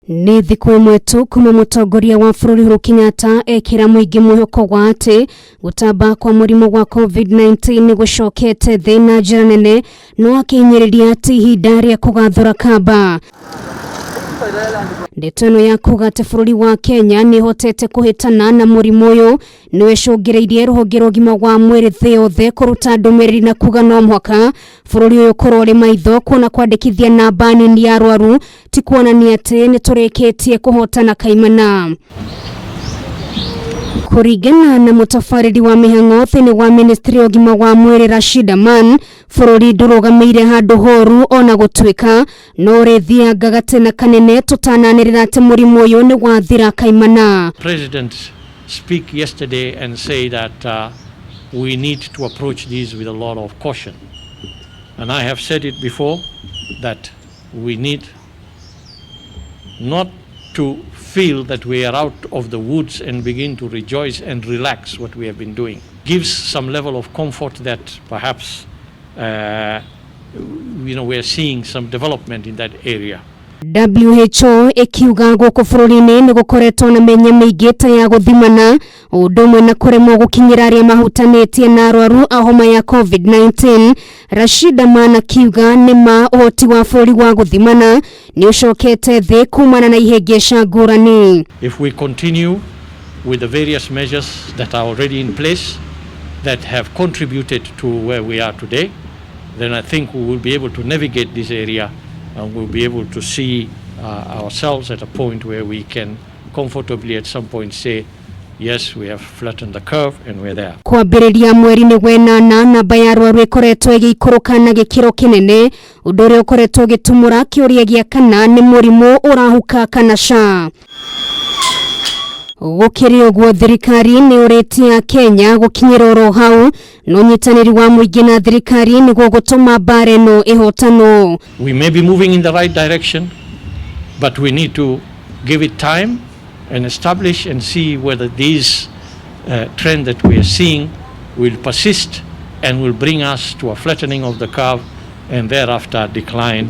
Nĩ thikũ ĩmwe tu kuma mũtongoria wa bũrũri Uhuru Kenyatta ekĩra mũingĩ mwĩhoko wa atĩ gũtamba kwa mũrimũ wa COVID-19 nĩ gũcokete thĩ na njĩra nene, no akĩhinyĩrĩria atĩ ihinda rĩa kũgathũra kamba. Ndeto ĩno ya kuga atĩ bũrũri wa Kenya nĩ ũhotete kũhĩtana na mũrimũ ũyũ nĩ ĩcũngĩrĩirie rũhonge rwa ũgima wa mwĩrĩ thĩ yothe kũruta ndũmĩrĩri na kuga no mũhaka bũrũri ũyũ ũkorwo ũrĩ maitho kuona kwandĩkithia namba nini ya arwaru ti kuonania atĩ nĩ tũrĩkĩtie kũhotana kaimana. Kũringana na mũtabarĩri wa mĩhang'o thĩinĩ wa ministry ya ũgima wa mwĩrĩ Rashid Aman, bũrũri ndũrũgamĩire handũ horu ona gũtuĩka no ũrĩthianga gatĩna kanene tũtananĩrĩra atĩ mũrimũ ũyũ nĩ wathira kaimana. President speak yesterday and say that we need to approach this with a lot of caution. And I have said it before that we need not to feel that we are out of the woods and begin to rejoice and relax what we have been doing. Gives some level of comfort that perhaps we are seeing some development in that area. WHO ĩkiuga gũkũ bũrũri-inĩ nĩ gũkoretwo na mĩanya mĩingĩ ta ya gũthimana ũndũ ũmwe na kũremwo gũkinyĩra arĩa mahutanĩtie na arwaru a homa ya COVID-19. Rashid Aman akiuga nĩ ma ũhoti wa bũrũri wa gũthimana nĩ ũcokete thĩ kumana na ihĩngĩca ngũrani. If we continue with the various measures that are already in place that have contributed to where we are today, then I think we will be able to navigate this area and we'll be able to see ourselves at a point where we can comfortably at some point say, "Yes, we have flattened the curve and we're there." Kwambĩrĩria mweri-inĩ wenana namba ya arwaru ĩkoretwo ĩgĩikũrũka na gĩkĩro kĩnene, ũndũ ũrĩa ũkoretwo ũgĩtumũra kĩũria gĩa kana nĩ mũrimũ ũrahuka kana ca. Gũkĩrĩ ũguo, thirikari nĩ ũrĩtie Kenya gũkinyĩra oro hau na ũnyitanĩri wa mũingĩ na thirikari nĩguo gũtũma mbara ĩno ĩhotanwo. We may be moving in the right direction, but we need to give it time and establish and see whether this trend that we are seeing will persist and will bring us to a flattening of the curve and thereafter decline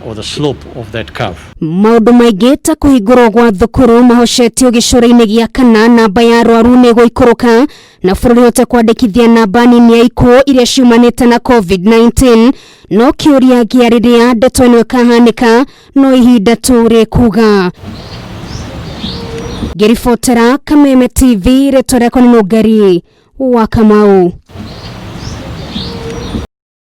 or the slope of that curve. Maũndũ maingĩ ta kũhingũrwo gwa thukuru mahocetio gĩcũrĩ-inĩ gĩa kana namba ya arwaru nĩ ĩgũikũrũka na bũrũri ũhote kwandĩkithia namba nini ya ikuũ iria ciumanĩte na COVID-19, no kĩũria gĩa rĩrĩa ndeto ĩno ĩkahanĩka no ihinda tu rĩkuga. Ngĩribotera Kameme TV, rĩtwa rĩakwa nĩ Nũngari wa Kamau.